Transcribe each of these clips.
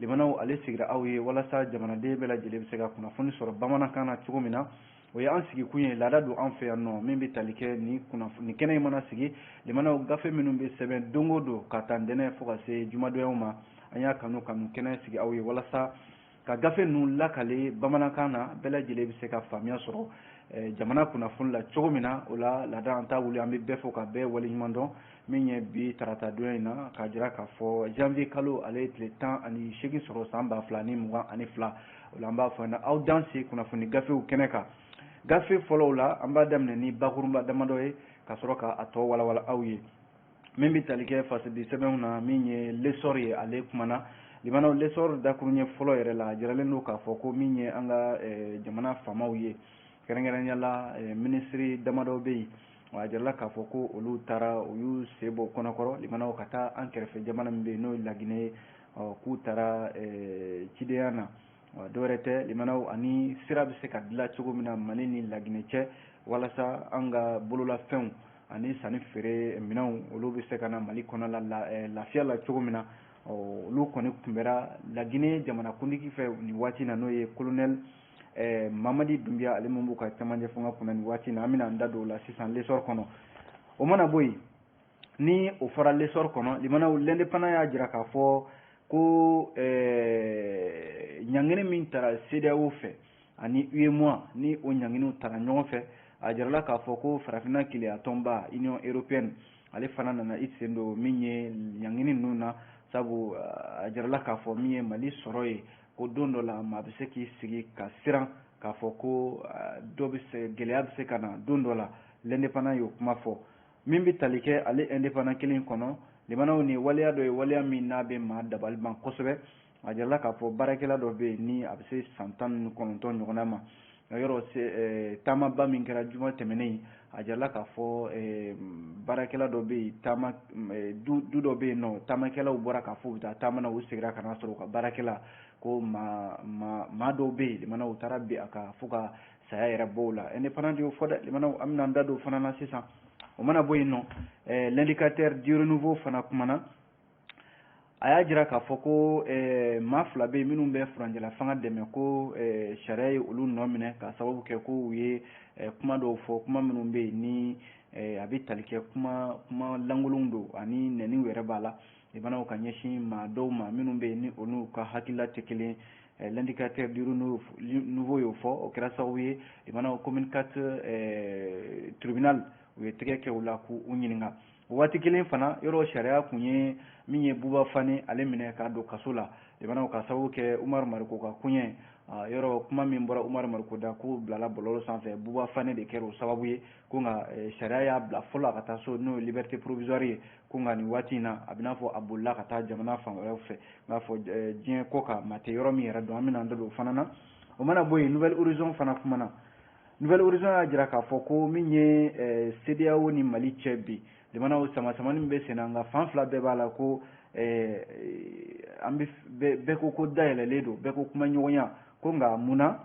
Limanaw, ale sigira aw ye walasa jamanaden bɛɛ lajɛlen bɛ se ka kunnafoni sɔrɔ bamanankan na cogo min na. O ye an sigikun ye, laada don an fɛ yan nɔ. Min bɛ tali kɛ ni kunnafoni kɛnɛ in mana sigi, limanaw, gafe minnu bɛ sɛbɛn don o don ka taa ntɛnɛn fo ka se jumadonyaw ma, an y'a kanu ka nin kɛnɛ sigi aw ye walasa ka gafe ninnu lakale bamanankan na, bɛɛ lajɛlen bɛ se ka faamuya sɔrɔ jamana kunnafoni la cogo min na. O la, laada an t'a wuli, an bɛ bɛɛ fo ka bɛɛ waleɲuman dɔn. Min ye bi tarata donya in na, k'a jira k'a fɔ janvier kalo ale ye tile 18 sɔrɔ san 2022. O la, an b'a fɔ aw danse kunnafoni gafew kɛnɛ kan. Gafe fɔlɔw la, an b'a daminɛ ni bakurunba damadɔ ye ka sɔrɔ k'a tɔ walawala aw ye. Min bɛ tali kɛ fasidi sɛbɛnw na, min ye L'Essor ye, ale kumana. Limanaw, L'Essor dakuruɲɛ fɔlɔ yɛrɛ la, a jiralen don k'a fɔ ko min ye an ka jamana faamaw ye, kɛrɛnkɛrɛnnenya la minisiri damadɔ bɛ yen, a jirala k'a fɔ ko olu taara, u y'u sen bɔ kɔnɔkɔrɔ, limanaw, ka taa an kɛrɛfɛ jamana min bɛ yen, n'o ye Laginɛ ye, k'u taara cidenya na. Dɔwɛrɛ tɛ, limanaw, ani sira bɛ se ka dilan cogo min na Mali ni Laginɛ cɛ, walasa an ka bololafɛnw ani sanni feere minɛnw, olu bɛ se ka na Mali kɔnɔ la lafiya la cogo min na. Olu kɔni kunbɛra Laginɛ jamanakuntigi fɛ nin waati na, n'o ye colonel Mamadi Dunbiya, ale min b'u ka camancɛ fanga kunna nin waati na. An bɛna an da don o la sisan L'Essor kɔnɔ. O mana bɔ yen, ni o fɔra L'Essor kɔnɔ, limanaw, L'Indépendant y'a jira k'a fɔ ko ɲangini min taara CEDEAO fɛ ani UEMOA, ni o ɲanginiw taara ɲɔgɔn fɛ, a jirala k'a fɔ ko Farafinna Keleya Tɔnba, Union européenne, ale fana nana i sen don min ye ɲangini ninnu na, sabu a jirala k'a fɔ min ye Mali sɔrɔ ye, ko don dɔ la maa bɛ se k'i sigi ka siran k'a fɔ ko dɔ bɛ se, gɛlɛya bɛ se ka na don dɔ la. L'Indépendant y'o kuma fɔ. Min bɛ tali kɛ ale Indépendant kelen kɔnɔ, limanaw, ni waleya dɔ ye, waleya min n'a bɛ maa dabali ban kosɛbɛ. A jirala k'a fɔ baarakɛla dɔ bɛ yen, ni a bɛ se san 19 ɲɔgɔnna ma, yɔrɔ taamaba min kɛra juma tɛmɛnen, a jirala k'a fɔ baarakɛla dɔ bɛ yen, taama du dɔ bɛ yen nɔ, taamakɛlaw bɔra k'a fɔ u bɛ taa taama na, u seginna ka na sɔrɔ u ka baarakɛla, ko maa maa maa dɔw bɛ yen, limanaw, u taara bin a kan fo ka saya yɛrɛ bɔ o la. Indépendant y'o fɔ dɛ. Limanaw, an bɛna an da don o fana na sisan. O mana bɔ yen nɔ, L'Indicateur du Renouveau fana kumana. A y'a jira k'a fɔ ko maa fila bɛ yen minnu bɛ furancɛla fanga dɛmɛ, ko sariya ye olu nɔ minɛ ka sababu kɛ ko u ye kuma dɔw fɔ, kuma minnu bɛ yen ni a bɛ tali kɛ kuma kuma lankolonw don ani nɛniw yɛrɛ b'a la, limanaw, ka ɲɛsin maa dɔw ma minnu bɛ yen ni olu ka hakilila tɛ kelen. L'Indicateur du Renouveau y'o fɔ. O kɛra sababu ye, limanaw, commune 4 tribunal, u ye tɛgɛ kɛ u la k'u ɲininka. O waati kelen fana, yɔrɔ sariya kun ye min ye Buba Fane ale minɛ k'a don kaso la, limanaw, ka sababu kɛ Umaru Mariko ka koɲɛ. Yɔrɔ kuma min bɔra Umaru Mariko da k'o bilala bɔlɔlɔ sanfɛ, Buba Fane de kɛra o sababu ye. Ko nka sariya y'a bila fɔlɔ a ka taa so, n'o ye liberté provisoire ye, ko nka nin waati in na, a bɛ n'a fɔ a bolila ka taa jamana fan wɛrɛw fɛ, n b'a fɔ diɲɛ kɔ kan, maa tɛ yɔrɔ min yɛrɛ dɔn. An bɛna an da don o fana na. O mana bɔ yen, Nouvel Horizon fana kumana. Nouvel Horizon y'a jira k'a fɔ ko min ye CEDEAO ni Mali cɛ bi, limanaw, sama samani min bɛ sen na, nka fan fila bɛɛ b'a la ko an bɛ bɛɛ ko ko dayɛlɛlen don, bɛɛ ko kuma ɲɔgɔnya, ko nka munna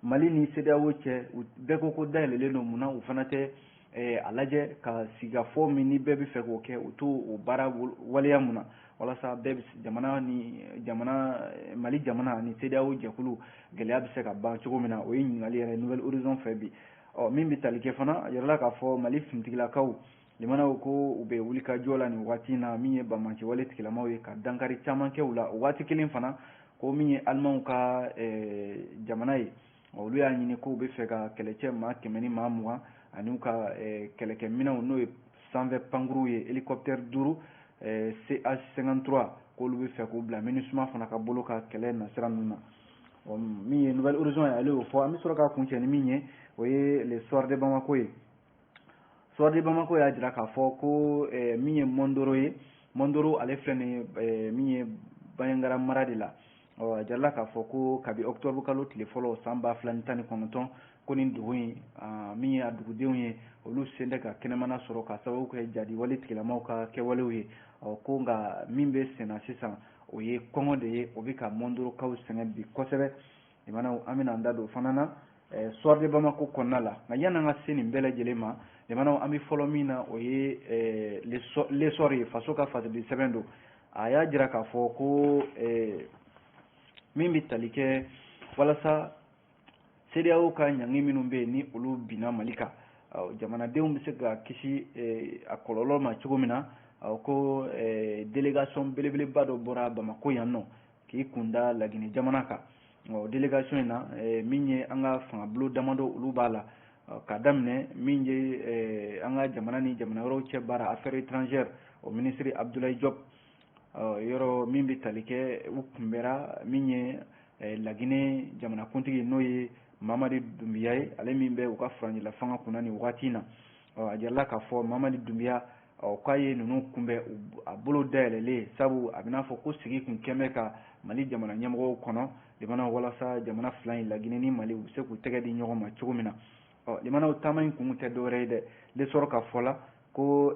Mali ni CEDEAO cɛ, bɛɛ ko ko dayɛlɛlen don, munna u fana tɛ a lajɛ ka sigikafɔ min ni bɛɛ bɛ fɛ k'o kɛ, u t'o o baara waleya mun na, walasa bɛɛ bɛ jamana ni jamana, Mali jamana ni CEDEAO jɛkulu, gɛlɛya bɛ se ka ban cogo min na? O ye ɲininkali yɛrɛ Nouvel Horizon fɛ bi. Ɔ min bɛ tali kɛ fana, a yirala k'a fɔ Mali finitigilakaw, limanaw, ko u bɛ wuli ka jɔ la nin waati in na, min ye banbaanci wale tigilamaw ye, ka dankari caman kɛ u la. O waati kelen fana, ko min ye Alimanw ka jamana ye, olu y'a ɲini k'u bɛ fɛ ka kɛlɛcɛ maa 120 ani u ka kɛlɛkɛminɛnw, n'o ye sanfɛ pankuruw ye, hélicoptère duuru CH-53, k'olu bɛ fɛ k'u bila MINUSMA fana ka bolo ka kɛlɛ nasira ninnu na. Min ye Nouvel Horizon ye, ale y'o fɔ. An bɛ sɔrɔ k'a kuncɛ ni min ye, o ye Le Soir de Bamako ye. Soir de Bamako y'a jira k'a fɔ ko min ye Mondoro ye, Mondoro ale filɛ nin ye, min ye Bandiagara mara de la. Ɔ a jirala k'a fɔ ko kabi octobre kalo tile fɔlɔ san 2019, ko nin dugu in, min ye a dugudenw ye, olu sen tɛ ka kɛnɛmana sɔrɔ ka sababu kɛ jadi wale tigilamaw ka kɛwalew ye. Ɔ ko nka min bɛ senna sisan, o ye kɔngɔ de ye, o bɛ ka Mondorokaw sɛgɛn bi kosɛbɛ. Limanaw, an bɛna an da don o fana na Soir de Bamako kɔnɔna la. Nka yanni an ka se nin bɛɛ lajɛlen ma, limanaw, an bɛ fɔlɔ min na, o ye L'Essor ye, faso ka fasidi sɛbɛn don. A y'a jira k'a fɔ ko Min bɛ tali kɛ walasa CEDEAO ka ɲangi minnu bɛ yen ni olu binna Mali kan, jamanadenw bɛ se ka kisi a kɔlɔlɔ ma cogo min na, ko délégation belebeleba dɔ bɔra Bamakɔ yan nɔ k'i kunda Laginɛ jamana kan. Délégation in na, min ye an ka fangabulon damadɔ, olu b'a la, ka daminɛ min ye an ka jamana ni jamana wɛrɛw cɛ baara, affaires étrangères, o ministre Abdoulaye Diop. Yɔrɔ min bɛ tali kɛ, u kunbɛra min ye Laginɛ jamanakuntigi, n'o ye Mamadi Doumbouya ye, ale min bɛ u ka furancɛla fanga kunna nin waati in na. A jirala k'a fɔ Mamadi Doumbouya k'a ye ninnu kunbɛn a bolo dayɛlɛlen, sabu a bɛna fɔ ko sigi kun kɛn bɛ ka Mali jamana ɲɛmɔgɔw kɔnɔ limanaw, walasa jamana fila in, Laginɛ ni Mali, u bɛ se k'u tɛgɛ di ɲɔgɔn ma cogo min na. Limanaw, taama in kun tɛ dɔwɛrɛ ye dɛ, L'Essor ka fɔ la ko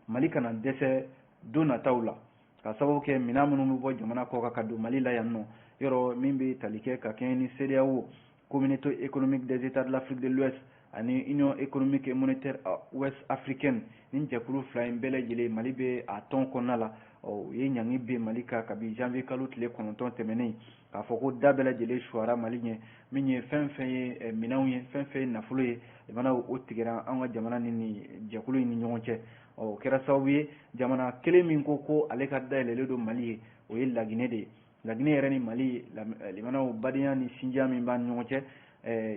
Mali kana dɛsɛ don nataw la, ka sababu kɛ minɛn minnu bɛ bɔ jamana kɔ kan ka don Mali la yan nɔ. Yɔrɔ min bɛ tali kɛ ka kɛɲɛ ni CEDEAO, Communauté économique des États de l'Afrique de l'Ouest, ani Union économique et monétaire ouest africaine, ni jɛkulu fila in bɛɛ lajɛlen, Mali bɛ a tɔn kɔnɔna la. U ye ɲangi bin Mali kan kabi janvier kalo tile 9 tɛmɛnen, k'a fɔ ko da bɛɛ lajɛlen suwara Mali ɲɛ, min ye fɛn fɛn ye minɛnw ye, fɛn fɛn ye nafolo ye, limanaw, o tigɛra an ka jamana ni nin jɛkulu in ni ɲɔgɔn cɛ. O kɛra sababu ye, jamana kelen min ko ko ale ka dayɛlɛlen don Mali ye, o ye Laginɛ de ye. Laginɛ yɛrɛ ni Mali, limanaw, badenya ni sinjiya min b'an ni ɲɔgɔn cɛ,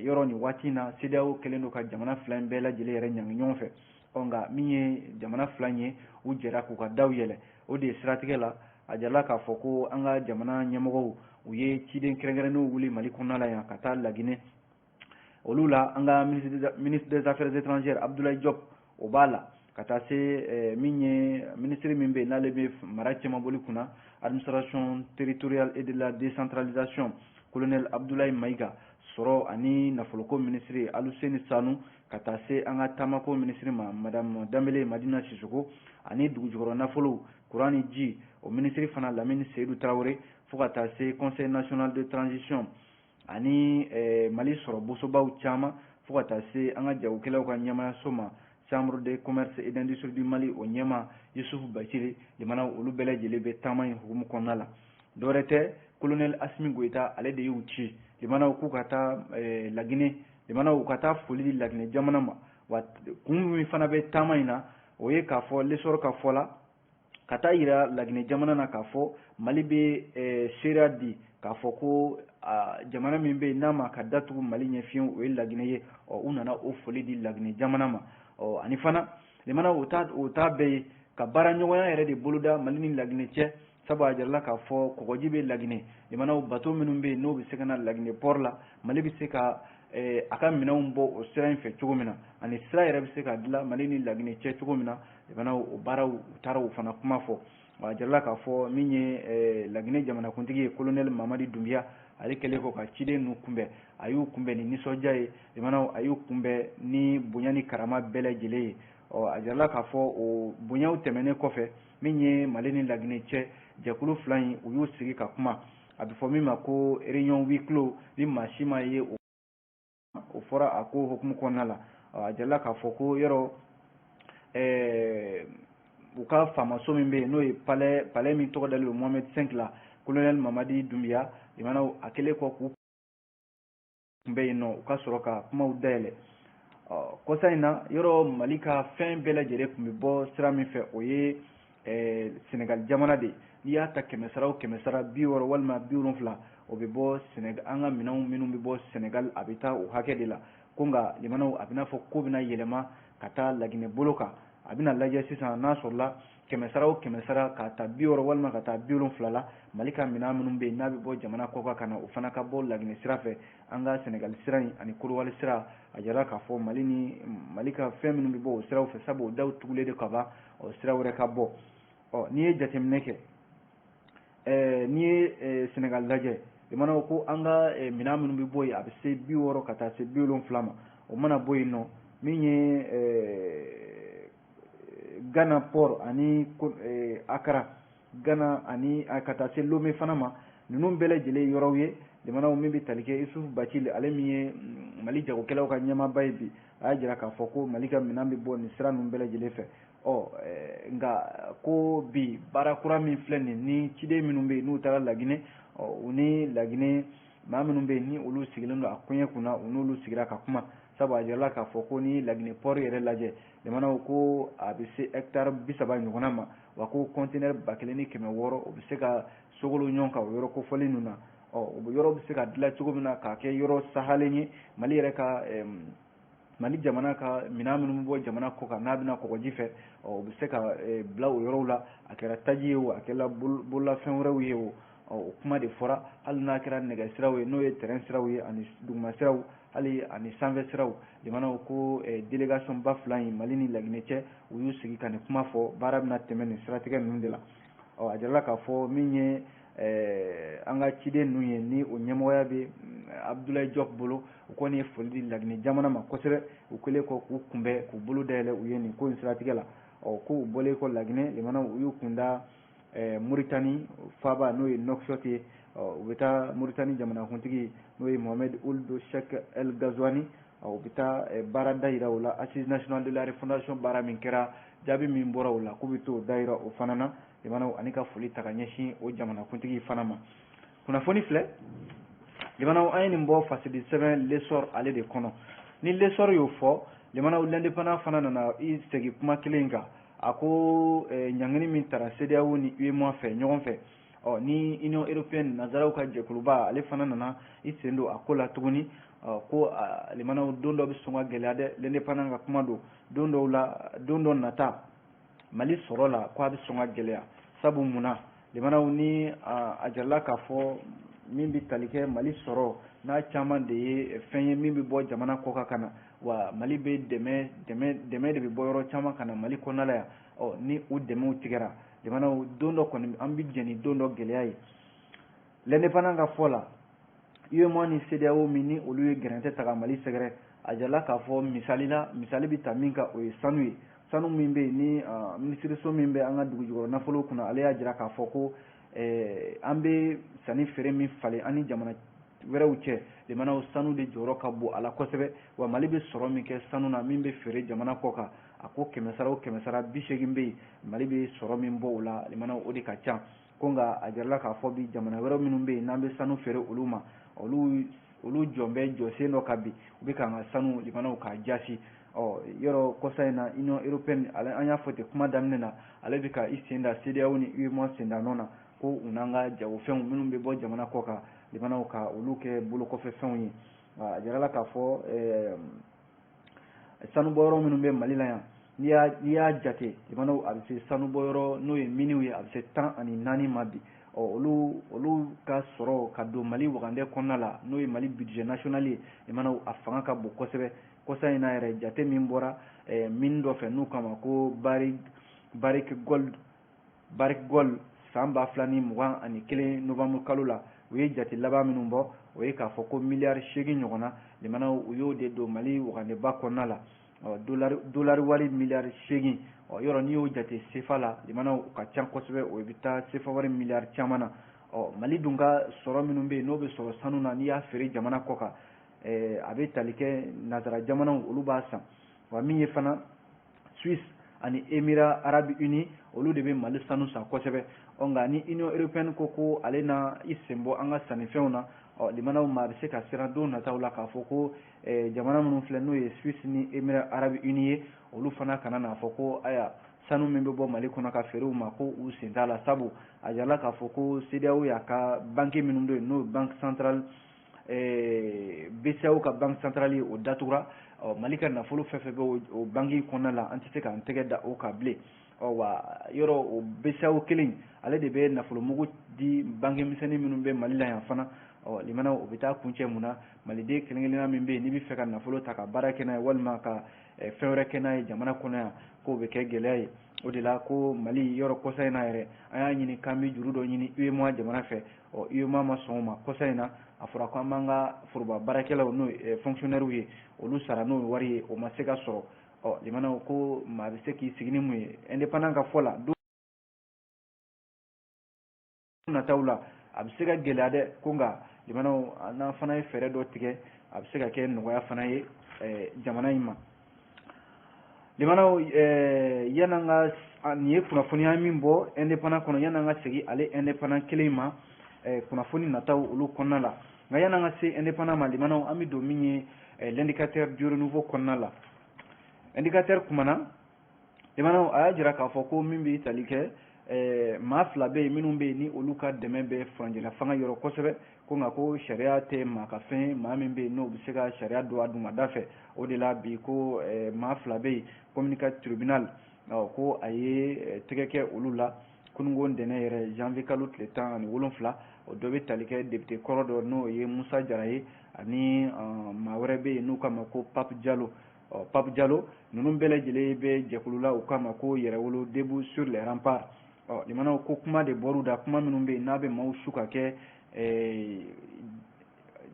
yɔrɔ nin waati in na, CEDEAO kɛlen don ka jamana fila in bɛɛ lajɛlen yɛrɛ ɲangi ɲɔgɔn fɛ. Nka min ye jamana fila in ye, u jɛra k'u ka daw yɛlɛ. O de ye siratigɛ la, a jirala k'a fɔ ko an ka jamana ɲɛmɔgɔw, u ye ciden kɛrɛnkɛrɛnnenw wuli Mali kɔnɔna la yan ka taa Laginɛ. Olu la, an ka ministre des Affaires étrangères Abdoulaye Diop, o b'a la, ka taa se min ye ministre min bɛ yen n'ale bɛ mara cɛmaboli kunna, administration territoriale et de la décentralisation, colonel Abdoulaye Maïga, sɔrɔ ani nafoloko ministre Aluseni Sanu, ka taa se an ka taamako ministre ma, madame Danbele Madina Sisoko, ani dugujukɔrɔ nafolo, kuran ni ji, o ministre fana, Lamini Seyidu Tarawele, fo ka taa se Conseil national de transition ani Mali sɔrɔ bosobaw caman, fo ka taa se an ka jagokɛlaw ka ɲɛmayaso ma, Chambre de commerce et d'industrie du Mali, o ɲɛma Yusufu Bacili. Limanaw, olu bɛɛ lajɛlen bɛ taama in hukumu kɔnɔna la. Dɔwɛrɛ tɛ, colonel Assimi Goïta, ale de y'u ci, limanaw, k'u ka taa Laginɛ, limanaw, u ka taa foli di Laginɛ jamana ma. Wa kun min fana bɛ taama in na, o ye k'a fɔ, L'Essor ka fɔ la, ka taa yira Laginɛ jamana na k'a fɔ Mali bɛ seereya di k'a fɔ ko jamana min bɛ yen n'a ma ka datugu Mali ɲɛ fiyewu, o ye Laginɛ ye. U nana o foli di Laginɛ jamana ma. Ani fana, limana, o t'a bɛɛ ye, ka baara ɲɔgɔnya yɛrɛ de boloda Mali ni Laginɛ cɛ, sabu a jirala k'a fɔ kɔgɔji bɛ Laginɛ. Limanaw, bateau minnu bɛ yen n'o bɛ se ka na Laginɛ port la, Mali bɛ se ka a ka minɛnw bɔ o sira in fɛ cogo min na, ani sira yɛrɛ bɛ se ka dilan Mali ni Laginɛ cɛ cogo min na. Limanaw, o baaraw, u taara o fana kuma fɔ. A jirala k'a fɔ min ye Laginɛ jamanakuntigi ye, colonel Mamadi Doumbouya, ale kɛlen kɔ ka ciden ninnu kunbɛn, a y'u kunbɛn ni nisɔndiya ye. Limanaw, a y'u kunbɛn ni bonya ni karama bɛɛ lajɛlen ye. A jirala k'a fɔ o bonyaw tɛmɛnen kɔfɛ, min ye Mali ni Laginɛ cɛ jɛkulu fila in, u y'u sigi ka kuma, a bɛ fɔ min ma ko réunion huis clos, ni maa si ma ye. O fɔra a ko hukumu kɔnɔna la. A jirala k'a fɔ ko yɔrɔ u ka faamaso min bɛ yen, n'o ye palais min tɔgɔ dalen don Mohamed V la, colonel Mamadi Doumbouya, limanaw, a kɛlen kɔ k'u kunbɛn yen nɔ, u ka sɔrɔ ka kumaw dayɛlɛ. Kɔsa in na, yɔrɔ Mali ka fɛn bɛɛ lajɛlen tun bɛ bɔ sira min fɛ, o ye Senegal jamana de ye. N'i y'a ta 100 sara o 100 sara, 60 walima 70, o bɛ bɔ Senegal. An ka minɛnw minnu bɛ bɔ Senegal, a bɛ taa o hakɛ de la. Ko nka, limanaw, a bɛna fɔ ko bɛna yɛlɛma ka taa Laginɛ bolo kan. A bɛna lajɛ sisan n'a sɔrɔla 100 sara o 100 sara, k'a ta 60 walima ka taa 70 la, Mali ka minɛn minnu bɛ yen n'a bɛ bɔ jamana kɔ kan ka na, o fana ka bɔ Laginɛ sira fɛ. An ka Senegal sira in ani Korowali sira, a jira k'a fɔ Mali ni Mali ka fɛn minnu bɛ bɔ o siraw fɛ, sabu o daw tugulen de ka ban, o sira wɛrɛ ka bɔ. N'i ye jateminɛ kɛ, n'i ye Senegal lajɛ, limanaw, ko an ka minɛn minnu bɛ bɔ yen, a bɛ se 60 ka taa se 70 ma. O mana bɔ yen nɔ, min ye Ghana port ani Accra, Ghana, ani ka taa se Lomé fana ma, ninnu bɛɛ lajɛlen yɔrɔw ye, limanaw, min bɛ tali kɛ Isufu Bacili, ale min ye Mali jagokɛlaw ka ɲɛmaaba ye bi, a y'a jira k'a fɔ ko Mali ka minɛn bɛ bɔ nin sira ninnu bɛɛ lajɛlen fɛ. Ɔ nka ko bi baara kura min filɛ nin ni ciden minnu bɛ yen n'u taara Laginɛ, ɔ u ni Laginɛ maa minnu bɛ yen ni olu sigilen don a koɲɛ kunna, u n'olu sigira ka kuma, sabu a jirala k'a fɔ ko ni Laginɛ port yɛrɛ lajɛ, jamanaw ko a bɛ se hectare 30 ɲɔgɔnna ma, wa ko conteneur 1600 o bɛ se ka sogolo ɲɔgɔn kan o yɔrɔ kofɔlen ninnu na. Ɔ o bɛ yɔrɔ bɛ se ka dilan cogo min na k'a kɛ yɔrɔ sahalen ye, Mali yɛrɛ ka Mali jamana ka minɛn minnu bɛ bɔ jamana kɔ kan n'a bɛna kɔgɔji fɛ, ɔ o bɛ se ka bila o yɔrɔw la, a kɛra taji ye o, a kɛra bololafɛn wɛrɛw ye o. Ɔ o kuma de fɔra, hali n'a kɛra nɛgɛ siraw ye, n'o ye terrain siraw ye ani duguma siraw, hali ani sanfɛ siraw, jamanaw ko délégation ba fila in Mali ni Laginɛ cɛ, u y'u sigi ka nin kuma fɔ, baara bɛna tɛmɛ nin siratigɛ ninnu de la. Ɔ a jirala k'a fɔ min ye an ka ciden ninnu ye ni o ɲɛmɔgɔya bɛ Abdoulaye Diop bolo, u kɔni ye foli di Laginɛ jamana ma kosɛbɛ, u kɛlen kɔ k'u kunbɛn k'u bolo dayɛlɛ u ye nin ko in siratigɛ la. Ɔ ko u bɔlen kɔ Laginɛ, jamanaw u y'u kunda Mauritanie faaba n'o ye Nouakchott ye. Ɔ u bɛ taa Mauritanie jamanakuntigi n'o ye Mohamed Ould Cheikh El Ghazouani, u bɛ taa baara da yira o la, Assise nationale de la refondation baara min kɛra, jaabi min bɔra o la, k'u bɛ t'o da yira o fana na, jamanaw ani ka foli ta ka ɲɛsin o jamanakuntigi fana ma. Kunnafoni filɛ, jamanaw, an ye nin bɔ fasidi sɛbɛn L'Essor ale de kɔnɔ. Ni L'Essor y'o fɔ, jamanaw, l'Indépendant fana nana i segin kuma kelen in kan. A ko ɲangini min tara CEDEAO ni UEMOA fɛ ɲɔgɔn fɛ, ɔ ni Union européenne nanzaraw ka jɛkuluba ale fana nana i sen don a ko la tuguni. Ɔ ko limanaw, don dɔ bɛ sɔn ka gɛlɛya dɛ. L'Indépendant ka kuma don, don dɔw la, don dɔ nata Mali sɔrɔ la, ko a bɛ sɔn ka gɛlɛya. Sabu munna, limanaw, ni a jirala k'a fɔ min bɛ tali kɛ Mali sɔrɔ n'a caman de ye fɛn ye min bɛ bɔ jamana kɔ kan ka na, wa Mali bɛ dɛmɛ de bɛ bɔ yɔrɔ caman ka na Mali kɔnɔna la yan. Ɔ ni o dɛmɛw tigɛra, jamanaw, don dɔ kɔni an bɛ jɛn ni don dɔ gɛlɛya ye. L'Indépendant ka fɔ la, UEMOA ni CEDEAO min ni olu ye gɛrɛntɛ ta ka Mali sɛgɛrɛ, a jirala k'a fɔ misali la, misali bɛ ta min kan, o ye sanu ye. Sanu min bɛ yen ni minisiriso min bɛ an ka dugu jukɔrɔ nafolo kunna, ale y'a jira k'a fɔ ko an bɛ sanni feere min falen an ni jamana wɛrɛw cɛ, jamanaw, sanu de jɔyɔrɔ ka bon a la kosɛbɛ. Wa Mali bɛ sɔrɔ min kɛ sanu na min bɛ feere jamana kɔ kan, a ko kɛmɛ sara o kɛmɛ sara 80 bɛ yen, Mali bɛ sɔrɔ min bɔ o la, limanaw, o de ka ca. Ko nka a jirala k'a fɔ bi jamana wɛrɛ minnu bɛ yen n'an bɛ sanu feere olu ma, olu jɔn bɛ jɔsen dɔ kan bi, u bɛ k'an ka sanu, limanaw, k'a jasi. Ɔ yɔrɔ kɔsa in na, Union européenne, ale an y'a fɔ ten kuma daminɛ na, ale bɛ ka i sen da CEDEAO ni UEMOA sen da nɔ na, ko u n'an ka jagofɛnw minnu bɛ bɔ jamana kɔ kan, limanaw, ka olu kɛ bolokɔfɛfɛnw ye. A jirala k'a fɔ sanubɔyɔrɔ minnu bɛ Mali la yan, n'i y'a jate, limanaw, a bɛ se sanubɔyɔrɔ n'o ye miniw ye, a bɛ se 14 ma bi. Ɔ olu ka sɔrɔ ka don Mali wagandɛ kɔnɔna la, n'o ye Mali budget national ye, limanaw, a fanga ka bon kosɛbɛ. Kɔsa in na yɛrɛ, jate min bɔra mine dɔ fɛ n'u kama ko Barrick Gold, Barrick Gold, san 2021 novembre kalo la, u ye jate laban minnu bɔ, o ye k'a fɔ ko miliyari 8 ɲɔgɔnna, limanaw, u y'o de don Mali wagandeba kɔnɔna la. Ɔ dolari wari miliyari 8, ɔ yɔrɔ n'i y'o jate sefa la, limanaw, o ka ca kosɛbɛ, o bɛ taa sefa wari miliyari caman na. Ɔ Mali dun ka sɔrɔ minnu bɛ yen n'o bɛ sɔrɔ sanu na, n'i y'a feere jamana kɔ kan, a bɛ tali kɛ nanzara jamanaw, olu b'a san. Wa min ye fana Suisse ani Émirats arabes unis, olu de bɛ Mali sanu san kosɛbɛ. Ɔ nka ni Union européenne ko ko ale na i sen bɔ an ka sannifɛnw na, ɔ limanaw, maa bɛ se ka siran don nataw la k'a fɔ ko jamana minnu filɛ n'o ye Suisse ni Émirats arabes unis ye, olu fana kana n'a fɔ ko aya sanu min bɛ bɔ Mali kɔnɔ ka feere u ma, ko u sen t'a la. Sabu a jirala k'a fɔ ko CEDEAO y'a ka banque minnu bɛ yen, n'o ye banque centrale BCEAO ka banque centrale ye, o datugura. Ɔ Mali ka nafolo fɛn fɛn bɛ o banque kɔnɔna la, an tɛ se k'an tɛgɛ da o kan bilen. Ɔ wa yɔrɔ o BCEAO kelen, ale de bɛ nafolomugu di banque misɛnnin minnu bɛ Mali la yan fana. Ɔ limanaw, o bɛ taa kuncɛ mun na? Maliden kelen kelenna min bɛ yen n'i bɛ fɛ ka nafolo ta ka baara kɛ n'a ye, walima ka fɛn wɛrɛ kɛ n'a ye jamana kɔnɔ yan, k'o bɛ kɛ gɛlɛya ye. O de la ko Mali yɔrɔ kɔsa in na yɛrɛ, an y'a ɲini k'an bɛ juru dɔ ɲini UEMOA jamana fɛ. Ɔ UEMOA ma sɔn o ma. Kɔsa in na, a fɔra ko an b'an ka foroba baarakɛlaw, n'o ye fonctionnaires ye, olu sara n'o wari ye, o ma se ka sɔrɔ. Ɔ limanaw, ko maa bɛ se k'i sigi ni mun ye? Indépendant ka fɔ la, don nataw la a bɛ se ka gɛlɛya dɛ. Ko nka limanaw, n'an fana ye fɛɛrɛ dɔ tigɛ, a bɛ se ka kɛ nɔgɔya fana ye jamana in ma. Limanaw, yan'an ka nin ye kunnafoniya min bɔ Indépendant kɔnɔ, yan'an ka segin ale Indépendant kelen ma, kunnafoni nataw olu kɔnɔna la, nka yan'an ka se Indépendant ma, limanaw, an bɛ don min ye l'Indicateur du Renouveau kɔnɔna la. Indicateur kumana, limanaw, a y'a jira k'a fɔ ko min bɛ tali kɛ maa fila bɛ yen minnu bɛ yen ni olu ka dɛmɛ bɛ furancɛla fanga yɔrɔ kosɛbɛ, ko nka ko sariya tɛ maa ka fɛn ye, maa min bɛ yen n'o bɛ se ka sariya don a dungada fɛ. O de la bi ko maa fila bɛ yen, commune 4 tribunal ko a ye tɛgɛ kɛ olu la kununko ntɛnɛn yɛrɛ, janvier kalo tile 17. O dɔ bɛ tali kɛ député kɔrɔ dɔ, n'o ye Musa Jara ye, ani maa wɛrɛ bɛ yen n'u k'a ma ko Pape Jalo. Pape Jalo ninnu bɛɛ lajɛlen bɛ jɛkulu la, u k'a ma ko Yɛrɛwolo debout sur les remparts. Limanaw, ko kuma de bɔr'u da, kuma minnu bɛ yen n'a bɛ maaw su ka kɛ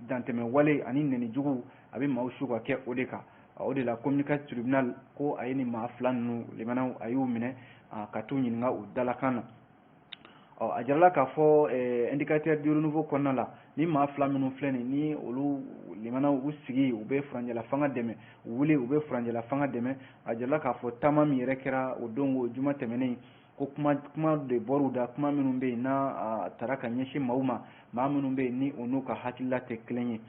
dantɛmɛ wale ani nɛnijugu, a bɛ maaw su ka kɛ o de kan. O de la commune 4 tribunal ko a ye nin maa fila ninnu, limanaw, a y'u minɛ ka t'u ɲininka u dalakan na. A jirala k'a fɔ Indicateur du Renouveau kɔnɔna la, ni maa fila minnu filɛ nin ni olu, limanaw, u sigi u bɛ furancɛla fanga dɛmɛ, u wuli u bɛ furancɛla fanga dɛmɛ. A jirala k'a fɔ taama min yɛrɛ kɛra o don o juma tɛmɛnen, ko kuma de bɔr'u da, kuma minnu bɛ yen n'a taara ka ɲɛsin maaw ma, maa minnu bɛ yen ni o n'u ka hakilila tɛ kelen ye.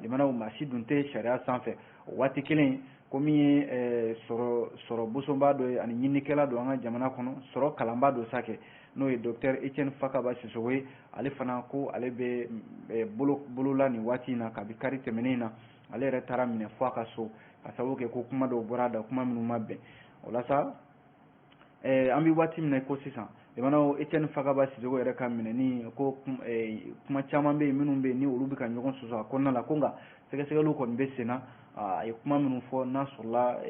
Limanaw, maa si dun tɛ sariya sanfɛ. O waati kelen ko min ye sɔrɔ bosonba dɔ ye ani ɲininikɛla don an ka jamana kɔnɔ, sɔrɔ kalanba dɔ sa kɛ, n'o ye docteur Etienne Fakaba Sisoko ye, ale fana ko ale bɛ bolo la nin waati in na. Kabi kari tɛmɛnen in na, ale yɛrɛ taara minɛ fo a ka so, ka sababu kɛ ko kuma dɔw bɔra a da, kuma minnu ma bɛn o la sa. An bɛ waati min na ko sisan, limanaw, Etienne Fakaba Sisoko yɛrɛ ka minɛni ko kuma caman bɛ yen minnu bɛ yen ni olu bɛ ka ɲɔgɔn sɔsɔ a kɔnɔna la, ko nka sɛgɛsɛgɛliw kɔni bɛ sen na. A ye kuma minnu fɔ, n'a sɔrɔla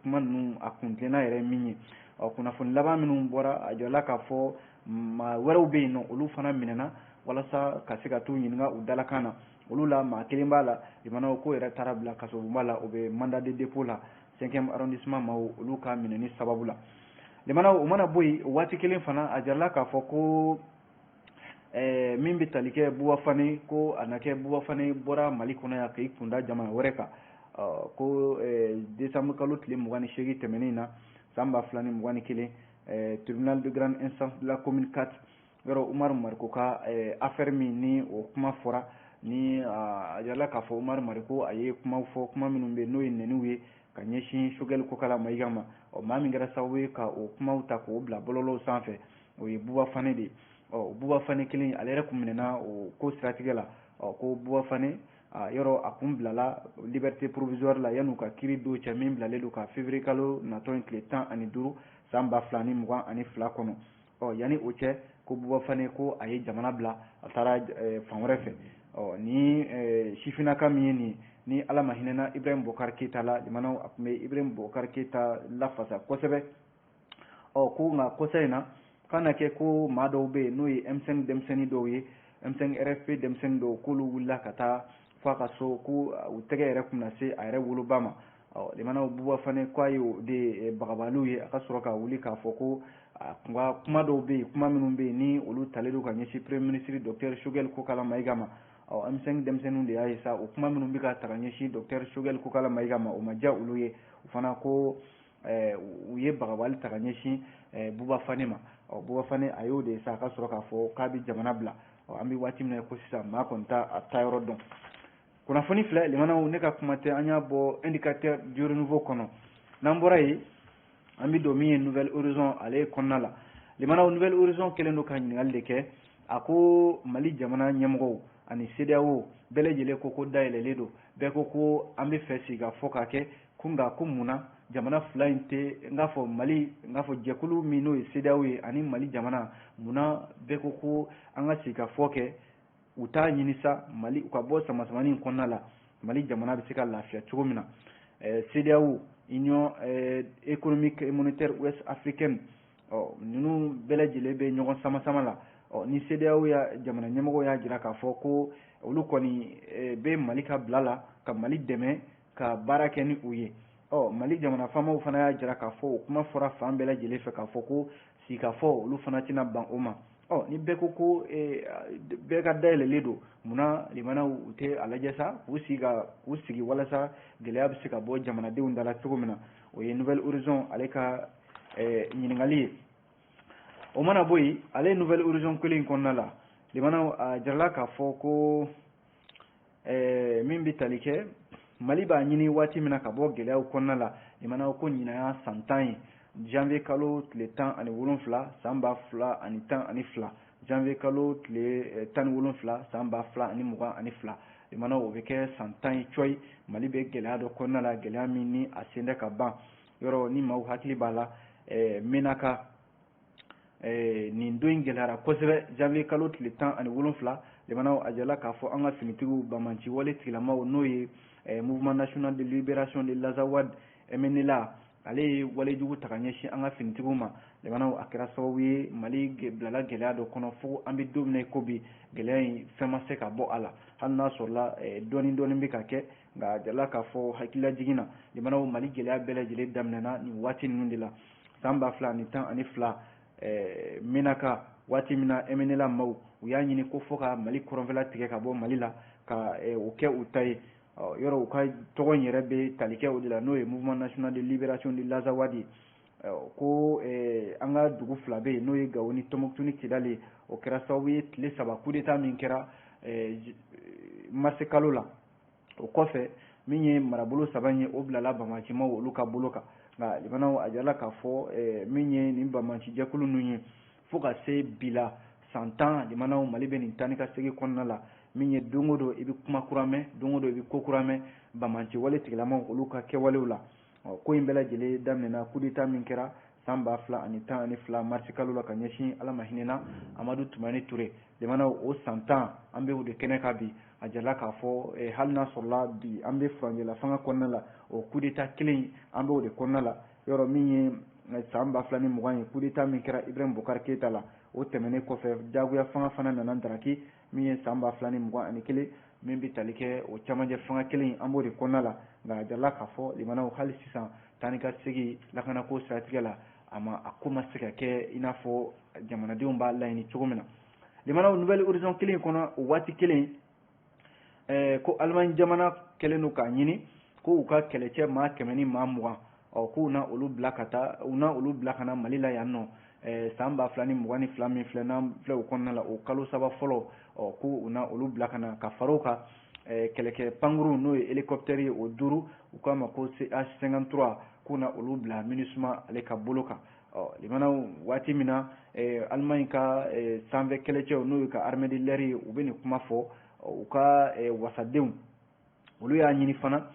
kuma ninnu a kuntilenna yɛrɛ min ye, ɔ kunnafoni laban minnu bɔra, a jɔla k'a fɔ maa wɛrɛw bɛ yen nɔ, olu fana minɛna walasa ka se ka t'u ɲininka u dalakan na. Olu la maa kelen b'a la, limanaw, ko yɛrɛ taara bila kasobonba la, o bɛ mandat de dépôt la, cinquième arrondissement maaw olu ka minɛni sababu la. Limanaw, o mana bɔ yen, o waati kelen fana a jirala k'a fɔ ko min bɛ tali kɛ Buba Fane, ko a na kɛ Buba Fane bɔra Mali kɔnɔ yan k'i kunda jamana wɛrɛ kan, ko décembre kalo tile 28 tɛmɛnen na, san 2021, tribunal de grande instance de la commune 4 yɔrɔ, Umaru Mariko ka affaire min ni o kuma fɔra, ni a jirala k'a fɔ Umaru Mariko a ye kumaw fɔ, kuma minnu bɛ yen n'o ye nɛniw ye ka ɲɛsin Choguel Kokala Mayiga ma. Ɔ maa min kɛra sababu ye ka o kumaw ta k'o bila bɔlɔlɔw sanfɛ, o ye Buba Fane de ye. Ɔ Buba Fane kelen, ale yɛrɛ kun minɛna o ko siratigɛ la. Ɔ ko Buba Fane yɔrɔ a kun bilala liberté provisoire la yan'u ka kiiri don cɛ min bilalen don ka février kalo natɔ in tile 15, san 2022 kɔnɔ. Ɔ yanni o cɛ, ko Buba Fane ko a ye jamana bila, a taara fan wɛrɛ fɛ. Ɔ ni sifinnaka min ye nin ni Ala ma hinɛna Ibrahim Bokar Keyita la, jamanaw, a tun bɛ Ibrahim Bokar Keyita lafasa kosɛbɛ. Ɔ ko nka kɔsa in na, k'a na kɛ ko maa dɔw bɛ yen n'o ye M5 denmisɛnnin dɔw ye, M5 RFP denmisɛnnin dɔw, k'olu wulila ka taa fo a ka so, ko u tɛgɛ yɛrɛ kun na se a yɛrɛ woloba ma. Ɔ limanaw, Buba Fane ko a ye o de bagabaliw ye, a ka sɔrɔ ka wuli k'a fɔ ko a kun ka kuma dɔw bɛ yen, kuma minnu bɛ yen ni olu talen don ka ɲɛsin premier ministre docteur Choguel Kokala Mayiga ma. Ɔ M5 denmisɛnninw de y'a ye sa, o kuma minnu bɛ ka ta ka ɲɛsin docteur Choguel Kokala Mayiga ma, o ma diya olu ye. O fana ko u ye bagabali ta ka ɲɛsin Buba Fane ma. Ɔ Buba Fane a y'o de ye sa, a ka sɔrɔ k'a fɔ k'a bɛ jamana bila. Ɔ an bɛ waati min na ko sisan, maa kɔni t'a a taayɔrɔ dɔn. Kunnafoni filɛ, limanaw, ne ka kuma tɛ, an y'a bɔ Indicateur du Renouveau kɔnɔ. N'an bɔra yen, an bɛ don min ye Nouvel Horizon ale kɔnɔna la. Limanaw, Nouvel Horizon kɛlen don ka ɲininkali de kɛ. A ko Mali jamana ɲɛmɔgɔw ani CEDEAO bɛɛ lajɛlen ko dayɛlɛlen don, bɛɛ ko ko an bɛ fɛ sigikafɔ ka kɛ, ko nka ko munna jamana fila in tɛ, n k'a fɔ Mali, n k'a fɔ jɛkulu min n'o ye CEDEAO ye ani Mali jamana, munna bɛɛ ko ko an ka sigikafɔ kɛ, u t'a ɲini sa Mali u ka bɔ sama-samani in kɔnɔna la, Mali jamana bɛ se ka lafiya cogo min na. CEDEAO, Union économique et monétaire ouest africaine, ɔ ninnu bɛɛ lajɛlen bɛ ɲɔgɔn sama-sama la. Ɔ ni CEDEAO ya jamana ɲɛmɔgɔw y'a jira k'a fɔ ko olu kɔni bɛ Mali ka bila la ka Mali dɛmɛ ka baara kɛ ni u ye. Ɔ Mali jamana faamaw fana y'a jira k'a fɔ o kuma fɔra fan bɛɛ lajɛlen fɛ k'a fɔ ko sigikafɔ, olu fana tɛna ban o ma. Ɔ ni bɛɛ ko ko bɛɛ ka dayɛlɛlen don, munna limanaw u tɛ a lajɛ sa k'u sigi ka k'u sigi walasa gɛlɛya bɛ se ka bɔ jamanadenw da la cogo min na? O ye Nouvel Horizon ale ka ɲininkali ye. O mana bɔ yen, ale Nouvel Horizon kelen in kɔnɔna la, limanaw, a jirala k'a fɔ ko min bɛ tali kɛ Mali b'a ɲini waati min na ka bɔ gɛlɛyaw kɔnɔna la, limanaw, ko ɲinan y'a san 10 ye. Janvier kalo tile 17 san 2012, janvier kalo tile 17 san 2022, limanaw, o bɛ kɛ san 10 ye cɔyi Mali bɛ gɛlɛya dɔ kɔnɔna la, gɛlɛya min ni a sen tɛ ka ban. Yɔrɔ ni maaw hakili b'a la, Menaka, nin don in gɛlɛyara kosɛbɛ. Janvier kalo tile 17, limanaw, a jirala k'a fɔ an ka finitigiw, banbaanci wale tigilamaw, n'o ye Mouvement national de libération de l'Azawad, MNLA, ale ye walejugu ta ka ɲɛsin an ka finitigiw ma. Limanaw, a kɛra sababu ye Mali bilala gɛlɛya dɔ kɔnɔ fo an bɛ don min na i ko bi, gɛlɛya in fɛn ma se ka bɔ a la, hali n'a sɔrɔla dɔɔni dɔɔni bɛ ka kɛ. Nka a jirala k'a fɔ hakililajigin na, limanaw, Mali gɛlɛya bɛɛ lajɛlen daminɛna nin waati ninnu de la, san 2012, Menaka, waati min na MNLA maaw u y'a ɲini ko fo ka Mali kɔrɔnfɛla tigɛ ka bɔ Mali la ka o kɛ u ta ye. Yɔrɔ u ka tɔgɔ in yɛrɛ bɛ tali kɛ o de la, n'o ye Mouvement national de libération de l'Azawad ye. Ko an ka dugu fila bɛ yen, n'o ye Gawo ni Tɔnbukutu ni Kidali ye. O kɛra sababu ye tile 3 coup d'état min kɛra marisi kalo la, o kɔfɛ min ye marabolo saba in ye, o bilala banbaancimaw olu ka bolo kan. Nka limanaw, a jirala k'a fɔ min ye nin banbaanci jɛkulu ninnu ye, fo ka se bi la, san 10, limanaw, Mali bɛ nin taa ni ka segin kɔnɔna la, min ye don o don i bɛ kuma kura mɛn, don o don i bɛ ko kura mɛn banbaanci wale tigilamaw olu ka kɛwalew la. Ɔ ko in bɛɛ lajɛlen daminɛna coup d'état min kɛra san 2012 marisi kalo la ka ɲɛsin, Ala ma hinɛna, Amadu Tumani Ture. Limanaw, o san 10 an bɛ o de kɛnɛ kan bi. A jirala k'a fɔ hali n'a sɔrɔla bi an bɛ furancɛla fanga kɔnɔna la, o coup d'état kelen an bɛ o de kɔnɔna la. Yɔrɔ min ye san 2020 ye, coup d'état min kɛra Ibrahim Boubacar Keïta la, o tɛmɛnen kɔfɛ, jagoya fanga fana nana daraki, min ye san 2021, min bɛ tali kɛ o camancɛ fanga kelen, an b'o de kɔnɔna la. Nka a jirala k'a fɔ, limanaw, hali sisan taa ni ka segin lakanako siratigɛ la, a ma a ko ma se ka kɛ i n'a fɔ jamanadenw b'a laɲini cogo min na. Limanaw, Nouvel Horizon kelen kɔnɔ, o waati kelen, ko Alimaɲi jamana kɛlen don k'a ɲini ko u ka kɛlɛcɛ maa 120, ɔ k'u na olu bila ka taa, u na olu bila ka na Mali la yan nɔ san 2022 min filɛ, n'an filɛ o kɔnɔna la, o kalo 3 fɔlɔ, ɔ ko u na olu bila ka na ka fara o kan, kɛlɛkɛ pankuru, n'o ye hélicoptère ye, o duuru, u k'a ma ko CH-53, k'u na olu bila MINUSMA ale ka bolo kan. Ɔ limanaw, waati min na Alimaɲi ka sanfɛ kɛlɛcɛw, n'o ye ka armée de l'air ye, u bɛ nin kuma fɔ, u ka wasadenw olu y'a ɲini fana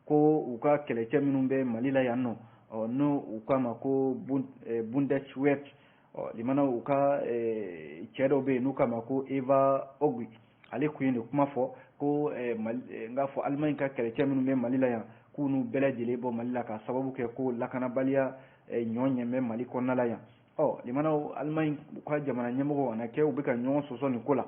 ko u ka kɛlɛcɛ minnu bɛ Mali la yan nɔ, ɔ n'o u k'a ma ko Bundeswehr, ɔ limanaw, u ka cɛ dɔw bɛ yen n'u k'a ma ko Eva Ogui, ale kun ye nin kuma fɔ ko Mali, n k'a fɔ Alimaɲi ka kɛlɛcɛ minnu bɛ Mali la yan, k'u n'u bɛɛ lajɛlen bɔ Mali la k'a sababu kɛ ko lakanabaliya ɲɔ ɲɛ bɛ Mali kɔnɔna la yan. Ɔ limanaw, Alimaɲi u ka jamana ɲɛmɔgɔw a na kɛ u bɛ ka ɲɔgɔn sɔsɔ nin ko la,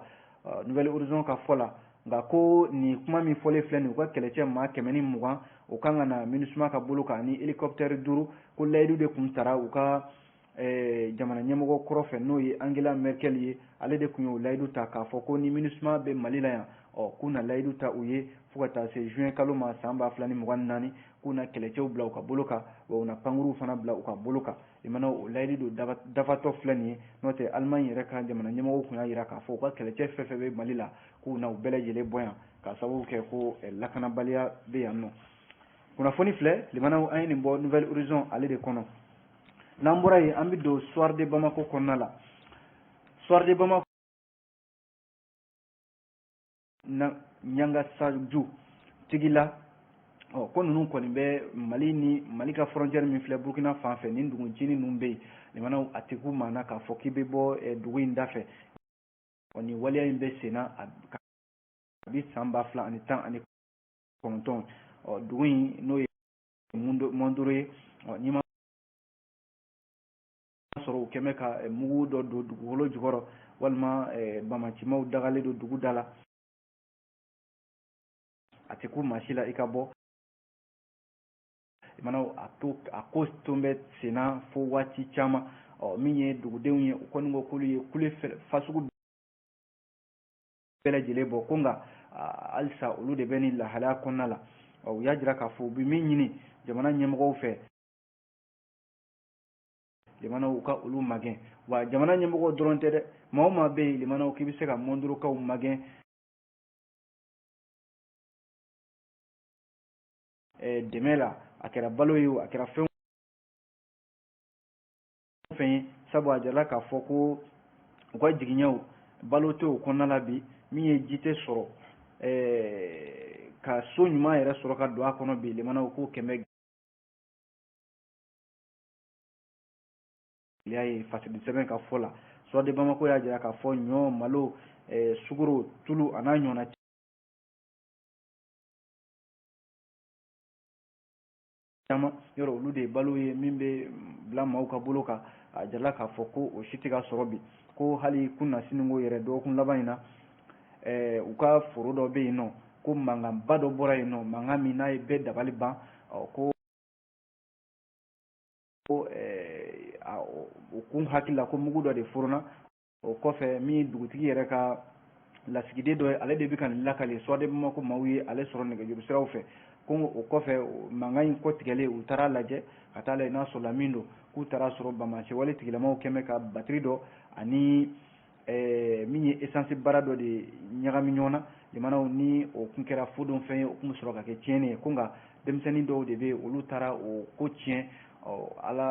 Nouvel Horizon ka fɔ la. Nka ko nin kuma min fɔlen filɛ nin, u ka kɛlɛcɛ maa 120, o kan ka na MINUSMA ka bolo kan, ani hélicoptère duuru, ko layidu de kun tara u ka jamana ɲɛmɔgɔ kɔrɔ fɛ, n'o ye Angela Merkel ye. Ale de kun y'o layidu ta k'a fɔ ko ni MINUSMA bɛ Mali la yan, ɔ k'u na layidu ta u ye fo ka taa se juin kalo ma san 2024, k'u na kɛlɛcɛw bila u ka bolo kan, wa u na pankuruw fana bila u ka bolo kan. Limanaw, o layidu don dafatɔ filɛ nin ye. N'o tɛ, Alimaɲi yɛrɛ ka jamana ɲɛmɔgɔw kun y'a jira k'a fɔ u ka kɛlɛcɛ fɛn fɛn bɛ Mali la, k'u na u bɛɛ lajɛlen bɔ yan k'a sababu kɛ ko lakanabaliya bɛ yan nɔ. Kunnafoni filɛ, limanaw, an ye nin bɔ Nouvel Horizon ale de kɔnɔ. N'an bɔra yen, an bɛ don Soir de Bamako kɔnɔna la. Soir de Bamako na Ɲangasaju tigila, ɔ ko ninnu kɔni bɛ Mali ni Mali ka frontière min filɛ Burukina fan fɛ, nin dugu ncinin ninnu bɛ yen. Limanaw, a tɛ k'u maa na k'a fɔ k'i bɛ bɔ dugu in da fɛ. Ɔ nin waleya in bɛ sen na kabi san 2019. Ɔ dugu in, n'o ye Mondoro ye, ɔ n'i ma sɔrɔ u kɛn bɛ ka mugu dɔ don dugukolo jukɔrɔ, walima bamacimaw dagalen don dugu da la, a tɛ ku maa si la i ka bɔ. Limanaw, a to a ko tun bɛ sen na fo waati caman. Ɔ min ye dugudenw ye, u kɔni ko k'olu ye kule fasugu bɛɛ lajɛlen bɔ, ko nka halisa olu de bɛ nin lahalaya kɔnɔna la. Ɔ u y'a jira k'a fɔ u bɛ min ɲini jamana ɲɛmɔgɔw fɛ, limanaw ka olu magɛn. Wa jamana ɲɛmɔgɔw dɔrɔn tɛ dɛ, maa o maa bɛ yen limanaw k'i bɛ se ka Mondorokaw magɛn dɛmɛ la, a kɛra balo ye o, a kɛra fɛn o fɛn ye, sabu a jirala k'a fɔ ko u ka jigiɲɛw balo tɛ o kɔnɔna la bi. Min ye ji tɛ sɔrɔ ka so ɲuman yɛrɛ sɔrɔ ka don a kɔnɔ bi, limanaw k'o kɛmɛ gɛlɛya ye fasidi sɛbɛn ka fɔ la. Soir de Bamako y'a jira k'a fɔ ɲɔ, malo, sukaro, tulu a n'a ɲɔgɔnna caman yɔrɔ, olu de ye balo ye min bɛ bila maaw ka bolo kan. A jirala k'a fɔ ko o si tɛ ka sɔrɔ bi, ko hali kunnasiniko yɛrɛ dɔgɔkun laban in na, u ka foro dɔ bɛ yen nɔ, ko mankanba dɔ bɔra yen nɔ, mankan min n'a ye bɛɛ dabali ban, ko u kun hakili la ko mugu dɔ de forona. O kɔfɛ min ye dugutigi yɛrɛ ka lasigiden dɔ ye, ale de bɛ ka nin lakale Soir de Bamako maaw ye, ale sɔrɔ nɛgɛjuru siraw fɛ, ko o kɔfɛ mankan in kɔtigɛlen, u taara lajɛ ka taa lajɛ n'a sɔrɔla min don, k'u taara sɔrɔ banbaanciwale tigilamaw kɛn bɛ ka batiri dɔ ani min ye essence bara dɔ de ɲagami ɲɔgɔn na. Limanaw ni o kun kɛra fodon fɛn ye, o kun bɛ sɔrɔ ka kɛ tiɲɛni ye, ko nka denmisɛnnin dɔw de bɛ yen, olu taara o ko tiɲɛ. Ala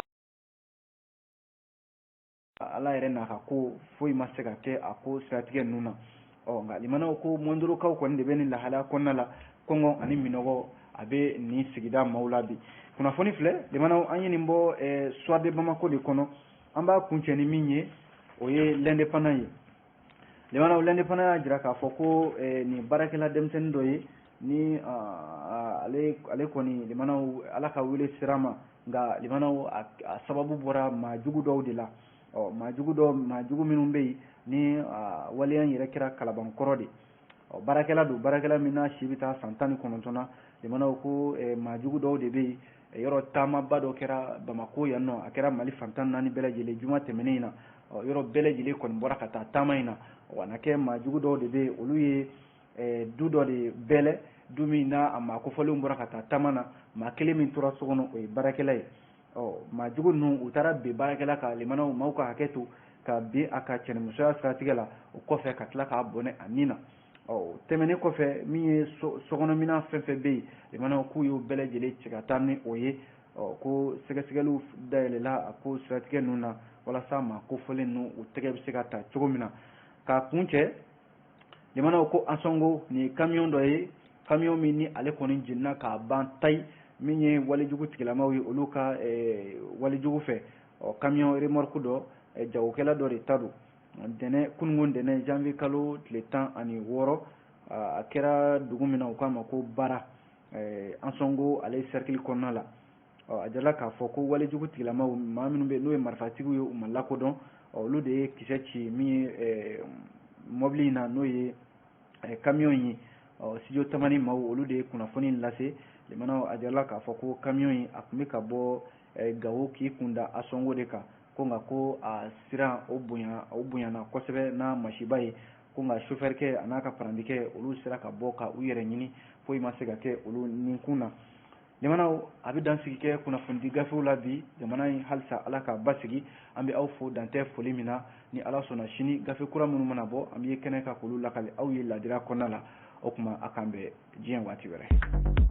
ala yɛrɛ n'a ka ko foyi ma se ka kɛ a ko siratigɛ ninnu na. Ɔ nka limanaw ko Mondorokaw kɔni de bɛ nin lahalaya kɔnɔna la, kɔngɔ ani minɔgɔ a bɛ nin sigida maaw la bi. Kunnafoni filɛ limanaw, an ye nin bɔ Soir de Bamako de kɔnɔ. An b'a kuncɛ ni min ye, o ye L'Indépendant ye. Limanaw, L'Indépendant y'a jira k'a fɔ ko nin baarakɛla denmisɛnnin dɔ ye ni ale kɔni limanaw Ala ka wele sira ma, nka limanaw a sababu bɔra maa jugu dɔw de la. Ɔ maa jugu dɔw, maa jugu minnu bɛ yen ni waleya in yɛrɛ kɛra Kalabankɔrɔ de. Ɔ baarakɛla don, baarakɛla min n'a si bɛ taa san 19 na. Limanaw ko maa jugu dɔw de bɛ yen, yɔrɔ taamaba dɔ kɛra Bamako yan nɔ, a kɛra Mali fan 14 bɛɛ lajɛlen juma tɛmɛnen in na. Ɔ yɔrɔ bɛɛ lajɛlen kɔni bɔra ka taa taama in na. Ɔ a na kɛ maa jugu dɔw de bɛ yen, olu ye du dɔ de bɛlɛ, du min n'a a maa kofɔlenw bɔra ka taa taama na, maa kelen min tora so kɔnɔ o ye baarakɛla ye. Ɔ maa jugu ninnu u taara bin baarakɛla kan, limanaw maaw ka hakɛ to, ka bin a ka cɛnimusoya siratigɛ la, o kɔfɛ ka tila k'a bɔnɛ a nin na. Ɔ tɛmɛnen kɔfɛ, min ye sokɔnɔminan fɛn fɛn bɛ yen, limanaw k'u y'o bɛɛ lajɛlen cɛ ka taa ni o ye. Ɔ ko sɛgɛsɛgɛliw dayɛlɛla a ko siratigɛ ninnu na walasa maa kofɔlen ninnu u tɛgɛ bɛ se ka ta cogo min na. K'a kun cɛ, limanaw ko Ansongo nin ye camion dɔ ye, camion min ni ale kɔni jenina k'a ban tayi, min ye walejugu tigilamaw ye olu ka walejugu fɛ. Ɔ camion remorque dɔ, jagokɛla dɔ de ta don. Dɛnɛ kununko dɛnɛ janvier kalo tile 16, a kɛra dugu min na u k'a ma ko Bara, Ansongo ale cercle kɔnɔna la. Ɔ a jirala k'a fɔ ko walejugu tigilamaw, maa minnu bɛ n'o ye marifatigiw ye, u ma lakodɔn, olu de ye kisɛ ci min ye mɔbili in na, n'o ye camion ye. Ɔ studio Tamani maaw olu de ye kunnafoni lase. Limanaw a jirala k'a fɔ ko camion in a tun bɛ ka bɔ Gawo k'i kun da Ansongo de kan, ko nka ko a siran o bonyana kosɛbɛ n'a masiba ye, ko nka chauffeur-kɛ a n'a ka parantikɛ olu sera ka bɔ ka u yɛrɛ ɲini, foyi ma se ka kɛ olu ninkun na. Limanaw a bɛ dansigi kɛ kunnafonidi gafew la bi. Jamana in halisa Ala k'a basigi. An bɛ aw fo dantɛ foli min na. Ni Ala sɔnna sini gafe kura minnu mana bɔ, an bɛ kɛnɛ kan k'olu lakale aw ye ladira kɔnɔna la. O tuma a k'an bɛn diɲɛ waati wɛrɛ.